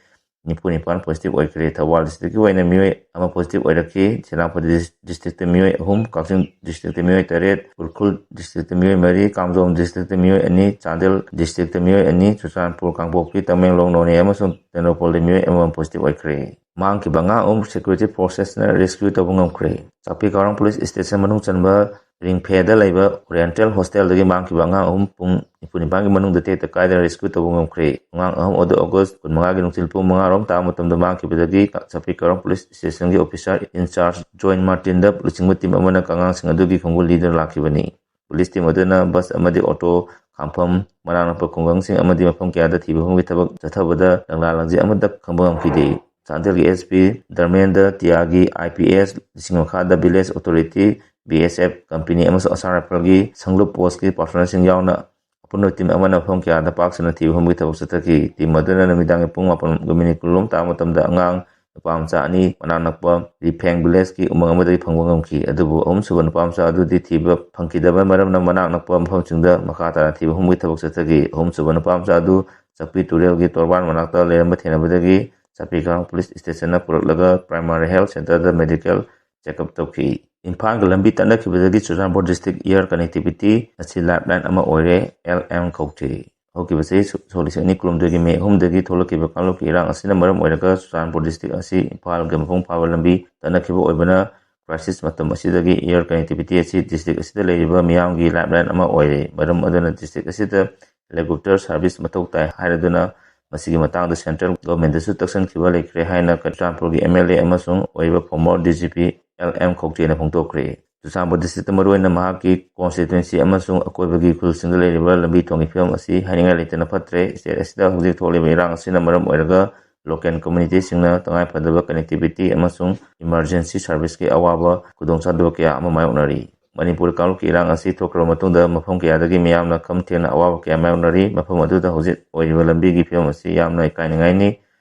ꯅꯤꯐꯨ ꯅꯤꯄꯥꯟ positive ꯑꯣꯏꯈ꯭ꯔꯦ꯫ ꯊꯧꯕꯥꯜ district ꯀꯤ ꯑꯣꯏꯅ ꯃꯤꯑꯣꯏ ꯑꯃ positive ꯑꯣꯏꯔꯛꯈꯤ꯫ ꯁꯦꯅꯥꯄꯇꯤ dis-, district ꯇ ꯃꯤꯑꯣꯏ ꯑꯍꯨꯝ, ꯀꯛꯆꯤꯡ district ꯇ ꯃꯤꯑꯣꯏ ꯇꯔꯦꯠ, ꯎꯈ꯭ꯔꯨꯜ district ꯇ ꯃꯤꯑꯣꯏ ꯃꯔꯤ, ꯀꯥꯝꯖꯣꯡ district ꯇ ꯃꯤꯑꯣꯏ ꯑꯅꯤ, ꯆꯥꯟꯗꯦꯜ district ꯇ ꯃꯤꯑꯣꯏ ꯑꯅꯤ, ꯆꯨꯔꯆꯥꯟꯄꯨꯔ, ꯀꯥꯡꯄꯣꯛꯄꯤ, ꯇꯃꯦꯡꯂꯣꯡ, ꯅꯣꯅꯦ ꯑꯃꯁꯨꯡ ꯇꯦꯡꯅꯧꯄꯜꯗ ꯃꯤꯑꯣꯏ ꯑꯃꯃꯝ positive ꯑꯣꯏꯈ꯭ꯔꯦ꯫ ꯃꯥꯡꯈꯤꯕ ꯑꯉꯥꯡ ꯑꯍꯨꯝ security forces ꯅ rescue ꯇꯧꯕ ꯉꯝꯈ꯭ꯔꯦ꯫ ꯆꯥꯛꯄꯤ ꯀꯥꯔꯣꯡ police station ꯃꯅꯨꯡ ꯆꯟꯕ ꯔꯤꯡꯐꯦꯗ ꯂꯩꯕ Oriental hostel ꯗꯒꯤ ꯃꯥꯡꯈꯤꯕ ꯑꯉꯥꯡ ꯑꯍꯨꯝ ꯄꯨꯡ ꯅꯤꯐꯨ ꯅꯤꯄꯥꯟꯒꯤ ꯃꯅꯨꯡꯗ ꯇꯦꯛꯇ ꯀꯥꯏꯗꯅ rescue ꯇꯧꯕ ꯉꯝꯈ꯭ꯔꯦ꯫ ꯑꯉꯥꯡ ꯑꯍꯨꯝ ꯑꯗꯨ August ꯀꯨꯟꯃꯉꯥꯒꯤ ꯅꯨꯡꯊꯤꯜ ꯄꯨꯡ ꯃꯉꯥ ꯔꯣꯝ ꯇꯥꯕ ꯃꯇꯝꯗ ꯃꯥꯡꯈꯤꯕꯗꯒꯤ ꯆꯥꯛꯄꯤ ꯀꯥꯔꯣꯡ police station ꯒꯤ officer in charge Join Martin ꯗ ꯂꯨꯆꯤꯡꯕ team ꯑꯃꯅ ꯑꯉꯥꯡꯁꯤꯡ ꯑꯗꯨꯒꯤ ꯈꯣꯡꯒꯨꯜ ꯂꯤꯗꯨꯅ ꯂꯥꯛꯈꯤꯕꯅꯤ꯫ Police team ꯑꯗꯨꯅ bus ꯑꯃꯗꯤ auto ꯈꯥꯝꯐꯝ, ꯃꯅꯥꯛ ꯅꯛꯄ ꯈꯨꯡꯒꯪꯁꯤꯡ ꯑꯃꯗꯤ ꯃꯐꯝ ꯀꯌꯥꯗ ꯊꯤꯕ ꯍꯨꯝꯕꯒꯤ ꯊꯕꯛ ꯆꯠꯊꯕꯗ ꯂꯪꯂꯥ ꯂꯪꯖꯤꯡ ꯑꯃꯠꯇ ꯈꯪꯕ ꯉꯝꯈꯤꯗꯦ꯫ ꯆꯥꯟꯗꯦꯜꯒꯤ S P Dharmendra ꯇꯤꯌꯥꯒꯤ I P S ꯁꯤꯡ ꯃꯈꯥꯗ village authority, B S F company ꯑꯃꯁꯨꯡ Assam Rifle ꯒꯤ ꯁꯪꯂꯨꯞ post ꯀꯤ personnel ꯁꯤꯡ ꯌꯥꯎꯅ ꯑꯄꯨꯟꯕ team ꯑꯃꯅ ꯃꯐꯝ ꯀꯌꯥꯗ ꯄꯥꯛ ꯁꯟꯅ ꯊꯤꯕ ꯍꯨꯝꯕꯒꯤ ꯊꯕꯛ ꯆꯠꯊꯈꯤ꯫ Team ꯑꯗꯨꯅ ꯅꯨꯃꯤꯗꯥꯡꯒꯤ ꯄꯨꯡ ꯃꯥꯄꯟꯒ minute ꯀꯨꯟ ꯔꯣꯝ ꯇꯥꯕ ꯃꯇꯝꯗ ꯑꯉꯥꯡ ꯅꯨꯄꯥ ꯃꯆꯥ ꯑꯅꯤ ꯃꯅꯥꯛ ꯅꯛꯄ ꯔꯤꯐꯦꯡ village ꯀꯤ ꯎꯃꯪ ꯑꯃꯗꯒꯤ ꯐꯪꯕ ꯉꯝꯈꯤ꯫ ꯑꯗꯨꯕꯨ ꯑꯍꯨꯝꯁꯨꯕ ꯅꯨꯄꯥ ꯃꯆꯥ ꯑꯗꯨꯗꯤ ꯊꯤꯕ ꯐꯪꯈꯤꯗꯕ ꯃꯔꯝꯅ ꯃꯅꯥꯛ ꯅꯛꯄ ꯃꯐꯝꯁꯤꯡꯗ ꯃꯈꯥ ꯇꯥꯅ ꯊꯤꯕ ꯍꯨꯝꯕꯒꯤ ꯊꯕꯛ ꯆꯠꯊꯈꯤ꯫ ꯑꯍꯨꯝꯁꯨꯕ ꯅꯨꯄꯥ ꯃꯆꯥ ꯑꯗꯨ ꯆꯥꯛꯄꯤ ꯇꯨꯔꯦꯜꯒꯤ ꯇꯣꯔꯕꯥꯟ ꯃꯅꯥꯛꯇ ꯂꯩꯔꯝꯕ ꯊꯦꯡꯅꯕꯗꯒꯤ ꯇꯄꯤꯀꯥꯡ ꯄꯨꯂꯤꯁ ꯁ꯭ꯇꯦꯁꯟꯅ ꯄꯨꯔꯛꯂꯒ ꯄ꯭ꯔꯥꯏꯃꯥꯔꯤ ꯍꯦꯜꯊ ꯁꯦꯟꯇꯔꯗ ꯃꯦꯗꯤꯀꯦꯜ ꯆꯦꯛꯑꯞ ꯇꯧꯈꯤ꯫ ꯏꯝꯐꯥꯜꯒ ꯂꯝꯕꯤ ꯇꯠꯅꯈꯤꯕꯗꯒꯤ ꯆꯨꯔꯆꯥꯟꯄꯨꯔ ꯗꯤꯁꯇ꯭ꯔꯤꯛ ꯏꯌꯔ ꯀꯅꯦꯛꯇꯤꯚꯤꯇꯤ ꯑꯁꯤ ꯂꯥꯏꯐꯂꯥꯏꯟ ꯑꯃ ꯑꯣꯏꯔꯦ꯫ ꯑꯦꯜ ꯑꯦꯝ ꯀꯧꯇꯦ꯫ ꯍꯧꯈꯤꯕ ꯆꯍꯤ ꯁꯣꯛ ꯂꯤꯁꯤꯡ ꯑꯅꯤ ꯀꯨꯟꯍꯨꯝꯗꯣꯏꯒꯤ ꯃꯦ ꯑꯍꯨꯝꯗꯒꯤ ꯊꯣꯛꯂꯛꯈꯤꯕ ꯀꯥꯡꯂꯨꯞꯀꯤ ꯏꯔꯥꯡ ꯑꯁꯤꯅ ꯃꯔꯝ ꯑꯣꯏꯔꯒ ꯆꯨꯔꯆꯥꯟꯄꯨꯔ ꯗꯤꯁꯇ꯭ꯔꯤꯛ ꯑꯁꯤ ꯏꯝꯐꯥꯜꯒ ꯃꯄꯨꯡ ꯐꯥꯕ ꯂꯝꯕꯤ ꯇꯠꯅꯈꯤꯕ ꯑꯣꯏꯕꯅ ꯀ꯭ꯔꯥꯏꯁꯤꯁ ꯃꯇꯝ ꯑꯁꯤꯗꯒꯤ ꯏꯌꯔ ꯀꯅꯦꯛꯇꯤꯚꯤꯇꯤ ꯑꯁꯤ ꯗꯤꯁꯇ꯭ꯔꯤꯛ ꯑꯁꯤꯗ ꯂꯩꯔꯤꯕ ꯃꯤꯌꯥꯝꯒꯤ ꯂꯥꯏꯐꯂꯥꯏꯟ ꯑꯃ ꯑꯣꯏꯔꯦ꯫ ꯃꯔꯝ ꯑꯗꯨꯅ ꯗꯤꯁꯇ꯭ꯔꯤꯛ ꯑꯁꯤꯗ ꯍꯦꯂꯤꯀꯣꯞꯇꯔ ꯁꯥꯔꯚꯤꯁ ꯃꯊꯧ ꯇꯥꯏ ꯍꯥꯏꯔꯗꯨꯅ ꯃꯁꯤꯒꯤ ꯃꯇꯥꯡꯗ ꯁꯦꯟꯇ꯭ꯔꯦꯜ ꯒꯚꯔꯟꯃꯦꯟꯠꯇꯁꯨ ꯇꯛꯁꯤꯟꯈꯤꯕ ꯂꯩꯈ꯭ꯔꯦ ꯍꯥꯏꯅ ꯆꯨꯔꯆꯥꯟꯄꯨꯔꯒꯤ ꯑꯦꯝ ꯑꯦꯜ ꯑꯦ ꯑꯃꯁꯨꯡ ꯑꯣꯏꯔꯤꯕ former D G P L M ꯈꯧꯇꯦꯅ ꯐꯣꯡꯗꯣꯛꯈ꯭ꯔꯦ꯫ ꯆꯨꯔꯆꯥꯟꯄꯨꯔ ꯗꯤꯁꯇ꯭ꯔꯤꯛꯇ ꯃꯔꯨꯑꯣꯏꯅ ꯃꯍꯥꯛꯀꯤ ꯀꯣꯟꯁꯇꯤꯇ꯭ꯋꯦꯟꯁꯤ ꯑꯃꯁꯨꯡ ꯑꯀꯣꯏꯕꯒꯤ ꯈꯨꯜꯁꯤꯡꯗ ꯂꯩꯔꯤꯕ ꯂꯝꯕꯤ ꯊꯣꯡꯒꯤ ꯐꯤꯕꯝ ꯑꯁꯤ ꯍꯥꯏꯅꯤꯡꯉꯥꯏ ꯂꯩꯇꯅ ꯐꯠꯇ꯭ꯔꯦ꯫ ꯁ꯭ꯇꯦꯠ ꯑꯁꯤꯗ ꯍꯧꯖꯤꯛ ꯊꯣꯛꯂꯤꯕ ꯏꯔꯥꯡ ꯑꯁꯤꯅ ꯃꯔꯝ ꯑꯣꯏꯔꯒ ꯂꯣꯀꯦꯜ ꯀꯝꯃ꯭ꯌꯨꯅꯤꯇꯤꯁꯤꯡꯅ ꯇꯉꯥꯏꯐꯗꯕ ꯀꯅꯦꯛꯇꯤꯚꯤꯇꯤ ꯑꯃꯁꯨꯡ ꯏꯃꯔꯖꯦꯟꯁꯤ ꯁꯥꯔꯚꯤꯁꯀꯤ ꯑꯋꯥꯕ ꯈꯨꯗꯣꯡꯆꯥꯗꯕ ꯀꯌꯥ ꯑꯃ ꯃꯥꯌꯣꯛꯅꯔꯤ꯫ ꯃꯅꯤꯄꯨꯔ ꯀꯥꯡꯂꯨꯞꯀꯤ ꯏꯔꯥꯡ ꯑꯁꯤ ꯊꯣꯛꯈ꯭ꯔꯕ ꯃꯇꯨꯡꯗ ꯃꯐꯝ ꯀꯌꯥꯗꯒꯤ ꯃꯤꯌꯥꯝꯅ ꯈꯝ ꯊꯦꯡꯅ ꯑꯋꯥꯕ ꯀꯌꯥ ꯃꯥꯌꯣꯛꯅꯔꯤ꯫ ꯃꯐꯝ ꯑꯗꯨꯗ ꯍꯧꯖꯤꯛ ꯑꯣꯏꯔꯤꯕ ꯂꯝꯕꯤꯒꯤ ꯐꯤꯕꯝ ꯑꯁꯤ ꯌꯥꯝꯅ ꯏꯀꯥꯏꯅꯤꯡꯉꯥꯏꯅꯤ꯫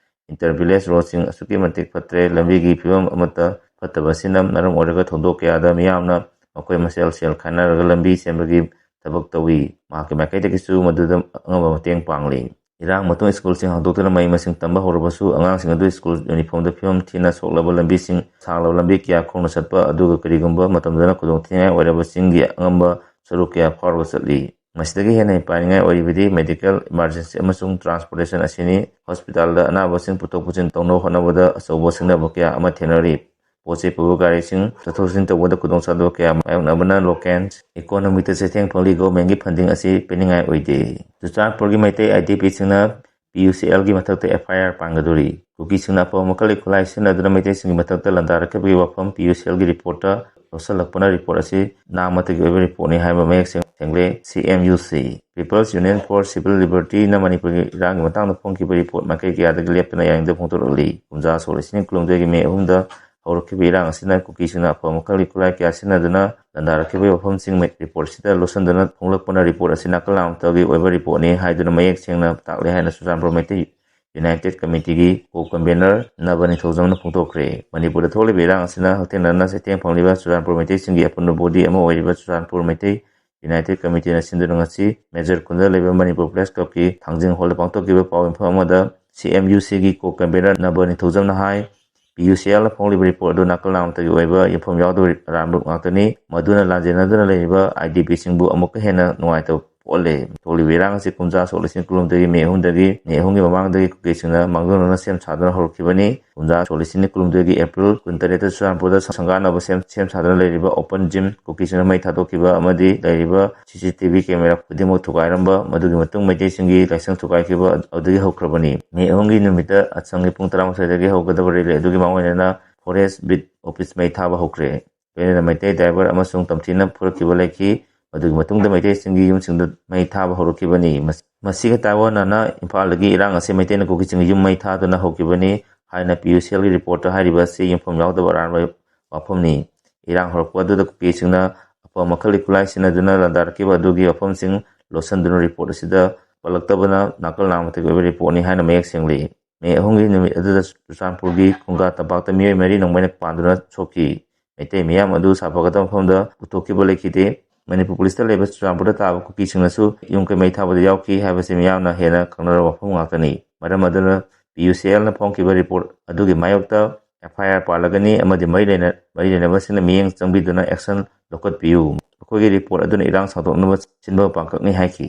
ꯏꯟꯇꯔ ꯚꯤꯂꯦꯖ ꯔꯣꯗꯁꯤꯡ ꯑꯁꯨꯛꯀꯤ ꯃꯇꯤꯛ ꯐꯠꯇ꯭ꯔꯦ꯫ ꯂꯝꯕꯤꯒꯤ ꯐꯤꯕꯝ ꯑꯃꯠꯇ ꯐꯠꯇꯕ ꯑꯁꯤꯅ ꯃꯔꯝ ꯑꯣꯏꯔꯒ ꯊꯧꯗꯣꯛ ꯀꯌꯥꯗ ꯃꯤꯌꯥꯝꯅ ꯃꯈꯣꯏ ꯃꯁꯦꯜ ꯁꯦꯜ ꯈꯥꯏꯅꯔꯒ ꯂꯝꯕꯤ ꯁꯦꯝꯕꯒꯤ ꯊꯕꯛ ꯇꯧꯏ꯫ ꯃꯍꯥꯛꯀꯤ ꯃꯥꯏꯀꯩꯗꯒꯤꯁꯨ ꯃꯗꯨꯗ ꯑꯉꯝꯕ ꯃꯇꯦꯡ ꯄꯥꯡꯂꯤ꯫ ꯏꯔꯥꯡ ꯃꯇꯨꯡ ꯁ꯭ꯀꯨꯜꯁꯤꯡ ꯍꯥꯡꯗꯣꯛꯇꯨꯅ ꯃꯍꯩ ꯃꯁꯤꯡ ꯇꯝꯕ ꯍꯧꯔꯕꯁꯨ ꯑꯉꯥꯡꯁꯤꯡ ꯑꯗꯨ ꯁ꯭ꯀꯨꯜ ꯌꯨꯅꯤꯐꯣꯔꯝꯗ ꯐꯤꯕꯝ ꯊꯤꯅ ꯁꯣꯛꯂꯕ ꯂꯝꯕꯤꯁꯤꯡ, ꯁꯥꯡꯂꯕ ꯂꯝꯕꯤ ꯀꯌꯥ ꯈꯣꯡꯅ ꯆꯠꯄ, ꯑꯗꯨꯒ ꯀꯔꯤꯒꯨꯝꯕ ꯃꯇꯝꯗꯅ ꯈꯨꯗꯣꯡꯊꯤꯅꯤꯡꯉꯥꯏ ꯑꯣꯏꯔꯕ ꯆꯤꯡꯒꯤ ꯑꯉꯝꯕ ꯁꯔꯨꯛ ꯀꯌꯥ ꯐꯥꯎꯔꯒ ꯆꯠꯂꯤ꯫ ꯃꯁꯤꯗꯒꯤ ꯍꯦꯟꯅ ꯄꯥꯏꯅꯤꯡꯉꯥꯏ ꯑꯣꯏꯔꯤꯕꯗꯤ ꯃꯦꯗꯤꯀꯦꯜ ꯏꯃꯥꯔꯖꯦꯟꯁꯤ ꯑꯃꯁꯨꯡ ꯇ꯭ꯔꯥꯟꯁꯄꯣꯔꯇꯦꯁꯟ ꯑꯁꯤꯅꯤ꯫ ꯍꯣꯁꯄꯤꯇꯥꯜꯗ ꯑꯅꯥꯕꯁꯤꯡ ꯄꯨꯊꯣꯛ ꯄꯨꯁꯤꯟ ꯇꯧꯅꯕ ꯍꯣꯠꯅꯕꯗ ꯑꯆꯧꯕ ꯁꯤꯡꯅꯕ ꯀꯌꯥ ꯑꯃ ꯊꯦꯡꯅꯔꯤ꯫ ꯄꯣꯠ ꯆꯩ ꯄꯨꯕ ꯒꯥꯔꯤꯁꯤꯡ ꯆꯠꯊꯣꯛ ꯆꯠꯁꯤꯟ ꯇꯧꯕꯗ ꯈꯨꯗꯣꯡꯆꯥꯗꯕ ꯀꯌꯥ ꯃꯥꯌꯣꯛꯅꯕꯅ ꯂꯣꯀꯦꯜ ꯏꯀꯣꯅꯣꯃꯤꯗ ꯆꯩꯊꯦꯡ ꯐꯪꯂꯤ꯫ ꯒꯣꯚꯔꯟꯃꯦꯟꯠꯀꯤ ꯐꯟꯗꯤꯡ ꯑꯁꯤ ꯄꯤꯅꯤꯡꯉꯥꯏ ꯑꯣꯏꯗꯦ꯫ ꯆꯨꯔꯆꯥꯟꯄꯨꯔꯒꯤ Meitei I D ꯄꯤꯁꯤꯡꯅ P U ꯁꯤ ꯑꯦꯜꯒꯤ ꯃꯊꯛꯇ ꯑꯦꯐ ꯑꯥꯏ ꯑꯥꯔ ꯄꯥꯟꯒꯗꯧꯔꯤ꯫ ꯀꯨꯀꯤꯁꯤꯡꯅ ꯑꯐꯕ ꯃꯈꯜꯒꯤ ꯈꯨꯠꯂꯥꯏ ꯁꯤꯖꯤꯟꯅꯗꯨꯅ ꯃꯩꯇꯩꯁꯤꯡꯒꯤ ꯃꯊꯛꯇ ꯂꯥꯟꯗꯥꯔꯛꯈꯤꯕꯒꯤ ꯋꯥꯐꯝ ꯄꯤ ꯌꯨ ꯁꯤ ꯑꯦꯜꯒꯤ ꯔꯤꯄꯣꯔꯠꯇ ꯂꯧꯁꯤꯜꯂꯛꯄꯅ ꯔꯤꯄꯣꯔꯠ ꯑꯁꯤ ꯅꯥꯝꯃꯇꯒꯤ ꯑꯣꯏꯕ ꯔꯤꯄꯣꯔꯠꯅꯤ ꯍꯥꯏꯕ ꯃꯌꯦꯛ ꯁꯦꯡ-, ꯁꯦꯡꯂꯦ꯫ ꯁꯤ ꯑꯦꯝ ꯌꯨ ꯁꯤ, People's Union for Civil Liberty ꯅ ꯃꯅꯤꯄꯨꯔꯒꯤ ꯏꯔꯥꯡꯒꯤ ꯃꯇꯥꯡꯗ ꯐꯣꯡꯈꯤꯕ ꯔꯤꯄꯣꯔꯠ ꯃꯥꯏꯀꯩ ꯀꯌꯥꯗꯒꯤ ꯂꯦꯞꯇꯅ ꯌꯥꯅꯤꯡꯗꯕ ꯐꯣꯡꯗꯣꯔꯛꯂꯤ꯫ ꯀꯨꯝꯖꯥ ꯁꯣꯛ ꯂꯤꯁꯤꯡ ꯀꯨꯟꯍꯨꯝꯗꯣꯏꯒꯤ ꯃꯦ ꯑꯍꯨꯝꯗ ꯍꯧꯔꯛꯈꯤꯕ ꯏꯔꯥꯡ ꯑꯁꯤꯅ ꯀꯨꯀꯤꯁꯤꯡꯅ ꯑꯐꯕ ꯃꯈꯜꯒꯤ ꯈꯨꯠꯂꯥꯏ ꯀꯌꯥ ꯁꯤꯖꯤꯟꯅꯗꯨꯅ ꯂꯥꯟꯗꯥꯔꯛꯈꯤꯕꯒꯤ ꯋꯥꯐꯝꯁꯤꯡ ꯔꯤꯄꯣꯔꯠꯁꯤꯗ ꯂꯧꯁꯤꯟꯗꯨꯅ ꯐꯣꯡꯂꯛꯄꯅ ꯔꯤꯄꯣꯔꯠ ꯑꯁꯤ ꯅꯥꯀꯜ ꯑꯃꯠꯇꯒꯤ ꯑꯣꯏꯕ ꯔꯤꯄꯣꯔꯠꯅꯤ ꯍꯥꯏꯗꯨꯅ ꯃꯌꯦꯛ ꯁꯦꯡꯅ ꯇꯥꯛꯂꯦ ꯍꯥꯏꯅ ꯆꯨꯔꯆꯥꯟꯄꯨꯔ ꯃꯩꯇꯩ ꯌꯨꯅꯥꯏꯇꯦꯗ ꯀꯃꯤꯇꯤꯒꯤ ꯀꯣ ꯀꯟꯚꯦꯅꯔ ꯅꯕ ꯅꯤꯡꯊꯧꯖꯝꯅ ꯐꯣꯡꯗꯣꯛꯈ꯭ꯔꯦ꯫ ꯃꯅꯤꯄꯨꯔꯗ ꯊꯣꯛꯂꯤꯕ ꯏꯔꯥꯡ ꯑꯁꯤꯅ ꯍꯛꯊꯦꯡꯅꯅ ꯆꯩꯊꯦꯡ ꯐꯪꯂꯤꯕ ꯆꯨꯔꯆꯥꯟꯄꯨꯔ ꯃꯩꯇꯩꯁꯤꯡꯒꯤ ꯑꯄꯨꯟꯕ ꯕꯣꯗꯤ ꯑꯃ ꯑꯣꯏꯔꯤꯕ ꯆꯨꯔꯆꯥꯟꯄꯨꯔ ꯃꯩꯇꯩ ꯌꯨꯅꯥꯏꯇꯦꯗ ꯀꯃꯤꯇꯤꯅ ꯁꯤꯟꯗꯨꯅ ꯉꯁꯤ ꯃꯦꯖꯔ ꯈꯨꯟꯗ ꯂꯩꯕ ꯃꯅꯤꯄꯨꯔ ꯄ꯭ꯔꯦꯁ ꯀ꯭ꯂꯕꯀꯤ ꯊꯥꯡꯖꯤꯡ ꯍꯣꯜꯗ ꯄꯥꯡꯊꯣꯛꯈꯤꯕ ꯄꯥꯎ ꯃꯤꯐꯝ ꯑꯃꯗ ꯁꯤ ꯑꯦꯝ ꯌꯨ ꯁꯤꯒꯤ ꯀꯣ ꯀꯟꯚꯦꯅꯔ ꯅꯕ ꯅꯤꯡꯊꯧꯖꯝꯅ ꯍꯥꯏ, ꯄꯤ ꯌꯨ ꯁꯤ ꯑꯦꯜꯅ ꯐꯣꯡꯂꯤꯕ ꯔꯤꯄꯣꯔꯠ ꯑꯗꯨ ꯅꯥꯀꯜ ꯅꯥꯝꯃꯇꯒꯤ ꯑꯣꯏꯕ ꯌꯨꯝꯐꯝ ꯌꯥꯎꯗꯕ ꯑꯔꯥꯟꯕ ꯉꯥꯛꯇꯅꯤ꯫ ꯃꯗꯨꯅ ꯂꯥꯟꯖꯦꯟꯅꯗꯨꯅ ꯂꯩꯔꯤꯕ ꯑꯥꯏ ꯗꯤ ꯄꯤꯁꯤꯡꯕꯨ ꯑꯃꯨꯛꯀ ꯍꯦꯟꯅ ꯅꯨꯡꯉꯥꯏꯇꯕ ꯄꯣꯛꯍꯜꯂꯦ꯫ ꯊꯣꯛꯂꯤꯕ ꯏꯔꯥꯡ ꯑꯁꯤ ꯀꯨꯝꯖꯥ ꯁꯣꯛ ꯂꯤꯁꯤꯡ ꯀꯨꯟꯍꯨꯝꯗꯣꯏꯒꯤ ꯃꯦ ꯑꯍꯨꯝꯗꯒꯤ, ꯃꯦ ꯑꯍꯨꯝꯒꯤ ꯃꯃꯥꯡꯗꯒꯤ ꯀꯨꯀꯤꯁꯤꯡꯅ ꯃꯥꯡꯖꯧꯅꯅ ꯁꯦꯝ ꯁꯥꯗꯨꯅ ꯍꯧꯔꯛꯈꯤꯕꯅꯤ꯫ ꯀꯨꯝꯖꯥ ꯁꯣꯛ ꯂꯤꯁꯤꯡ ꯀꯨꯟꯍꯨꯝꯗꯣꯏꯒꯤ ꯑꯦꯄ꯭ꯔꯤꯜ ꯀꯨꯟꯇꯔꯦꯠꯇ ꯆꯨꯔꯆꯥꯟꯄꯨꯔꯗ ꯁꯪꯒꯥꯅꯕ ꯁꯦꯝ, ꯁꯦꯝ ꯁꯥꯗꯨꯅ ꯂꯩꯔꯤꯕ ꯑꯣꯄꯟ ꯖꯤꯝ ꯀꯨꯀꯤꯁꯤꯡꯅ ꯃꯩ ꯊꯥꯗꯣꯛꯈꯤꯕ ꯑꯃꯗꯤ ꯂꯩꯔꯤꯕ ꯁꯤ ꯁꯤ ꯇꯤ ꯚꯤ ꯀꯦꯃꯦꯔꯥ ꯈꯨꯗꯤꯡꯃꯛ ꯊꯨꯒꯥꯏꯔꯝꯕ, ꯃꯗꯨꯒꯤ ꯃꯇꯨꯡ ꯃꯩꯇꯩꯁꯤꯡꯒꯤ ꯂꯥꯏꯁꯪ ꯊꯨꯒꯥꯏꯈꯤꯕ ꯑꯗꯨꯗꯒꯤ ꯍꯧꯈ꯭ꯔꯕꯅꯤ꯫ ꯃꯦ ꯑꯍꯨꯝꯒꯤ ꯅꯨꯃꯤꯠꯇ ꯑꯁꯪꯒꯤ ꯄꯨꯡ ꯇꯔꯥꯃꯥꯊꯣꯏꯗꯒꯤ ꯍꯧꯒꯗꯕ ꯔꯦꯂꯤ ꯑꯗꯨꯒꯤ ꯃꯥꯡꯑꯣꯏꯅꯅ ꯐꯣꯔꯦꯁ ꯕꯤꯠ ꯑꯣꯐꯤꯁ ꯃꯩ ꯊꯥꯕ ꯍꯧꯈ꯭ꯔꯦ꯫ ꯂꯣꯏꯅꯅ ꯃꯩꯇꯩ ꯗ꯭ꯔꯥꯏꯚꯔ ꯑꯃꯁꯨꯡ ꯇꯝꯊꯤꯅ ꯐꯨꯔꯛꯈꯤꯕ ꯂꯩꯈꯤ꯫ ꯃꯗꯨꯒꯤ ꯃꯇꯨꯡꯗ ꯃꯩꯇꯩꯁꯤꯡꯒꯤ ꯌꯨꯝꯁꯤꯡꯗ ꯃꯩ ꯊꯥꯕ ꯍꯧꯔꯛꯈꯤꯕꯅꯤ꯫ ꯃꯁ-, ꯃꯁꯤꯒ ꯇꯥꯏꯑꯣꯟꯅꯅ ꯏꯝꯐꯥꯜꯗꯒꯤ ꯏꯔꯥꯡ ꯑꯁꯤ ꯃꯩꯇꯩꯅ ꯀꯨꯀꯤꯁꯤꯡꯒꯤ ꯌꯨꯝ ꯃꯩ ꯊꯥꯗꯨꯅ ꯍꯧꯈꯤꯕꯅꯤ ꯍꯥꯏꯅ ꯄꯤ ꯌꯨ ꯁꯤ ꯑꯦꯜꯒꯤ ꯔꯤꯄꯣꯔꯠꯇ ꯍꯥꯏꯔꯤꯕ ꯑꯁꯤ ꯌꯨꯝꯐꯝ ꯌꯥꯎꯗꯕ ꯑꯔꯥꯟꯕ ꯋꯥꯐꯝꯅꯤ꯫ ꯏꯔꯥꯡ ꯍꯧꯔꯛꯄ ꯑꯗꯨꯗ ꯀꯨꯀꯤꯁꯤꯡꯅ ꯑꯐꯕ ꯃꯈꯜꯒꯤ ꯈꯨꯠꯂꯥꯏ ꯁꯤꯖꯤꯟꯅꯗꯨꯅ ꯂꯥꯟꯗꯥꯔꯛꯈꯤꯕ ꯑꯗꯨꯒꯤ ꯋꯥꯐꯝꯁꯤꯡ ꯂꯣꯠꯁꯤꯟꯗꯨꯅ ꯔꯤꯄꯣꯔꯠ ꯑꯁꯤꯗ ꯄꯜꯂꯛꯇꯕꯅ ꯅꯥꯀꯜ ꯅꯥꯝꯃꯇꯒꯤ ꯑꯣꯏꯕ ꯔꯤꯄꯣꯔꯠꯅꯤ ꯍꯥꯏꯅ ꯃꯌꯦꯛ ꯁꯦꯡꯂꯤ꯫ ꯃꯦ ꯑꯍꯨꯝꯒꯤ ꯅꯨꯃꯤꯠ ꯑꯗꯨꯗ ꯆꯨꯔꯆꯥꯟꯄꯨꯔꯒꯤ ꯈꯨꯡꯒꯥ ꯇꯝꯄꯥꯛꯇ ꯃꯤꯑꯣꯏ ꯃꯔꯤ ꯅꯣꯡꯃꯩꯅ ꯄꯥꯟꯗꯨꯅ ꯁꯣꯛꯈꯤ꯫ ꯃꯩꯇꯩ ꯃꯤꯌꯥꯝ ꯑꯗꯨ ꯁꯥꯐꯒꯗꯕ ꯃꯐꯝꯗ ꯄꯨꯊꯣꯛꯈꯤꯕ ꯂꯩꯈꯤꯗꯦ꯫ ꯃꯅꯤꯄꯨꯔ ꯄꯨꯂꯤꯁꯇ ꯂꯩꯕ ꯆꯨꯔꯆꯥꯟꯄꯨꯔꯗ ꯇꯥꯕ ꯀꯨꯀꯤꯁꯤꯡꯅꯁꯨ ꯌꯨꯝ ꯀꯩ ꯃꯩ ꯊꯥꯕꯗ ꯌꯥꯎꯈꯤ ꯍꯥꯏꯕꯁꯤ ꯃꯤꯌꯥꯝꯅ ꯍꯦꯟꯅ ꯈꯪꯅꯔꯕ ꯋꯥꯐꯝ ꯉꯥꯛꯇꯅꯤ꯫ ꯃꯔꯝ ꯑꯗꯨꯅ ꯄꯤ ꯌꯨ ꯁꯤ ꯑꯦꯜꯅ ꯐꯣꯡꯈꯤꯕ ꯔꯤꯄꯣꯔꯠ ꯑꯗꯨꯒꯤ ꯃꯥꯌꯣꯛꯇ ꯑꯦꯐ ꯑꯥꯏ ꯑꯥꯔ ꯄꯥꯜꯂꯒꯅꯤ ꯑꯃꯗꯤ ꯃꯔꯤ ꯂꯩꯅ-, ꯃꯔꯤ ꯂꯩꯅꯕꯁꯤꯡꯅ ꯃꯤꯠꯌꯦꯡ ꯆꯪꯕꯤꯗꯨꯅ ꯑꯦꯛꯁꯟ ꯂꯧꯈꯠꯄꯤꯌꯨ꯫ ꯑꯩꯈꯣꯏꯒꯤ ꯔꯤꯄꯣꯔꯠ ꯑꯗꯨꯅ ꯏꯔꯥꯡ ꯁꯥꯡꯗꯣꯛꯅꯕ ꯁꯤꯟꯕ ꯄꯥꯡꯈꯛꯅꯤ ꯍꯥꯏꯈꯤ꯫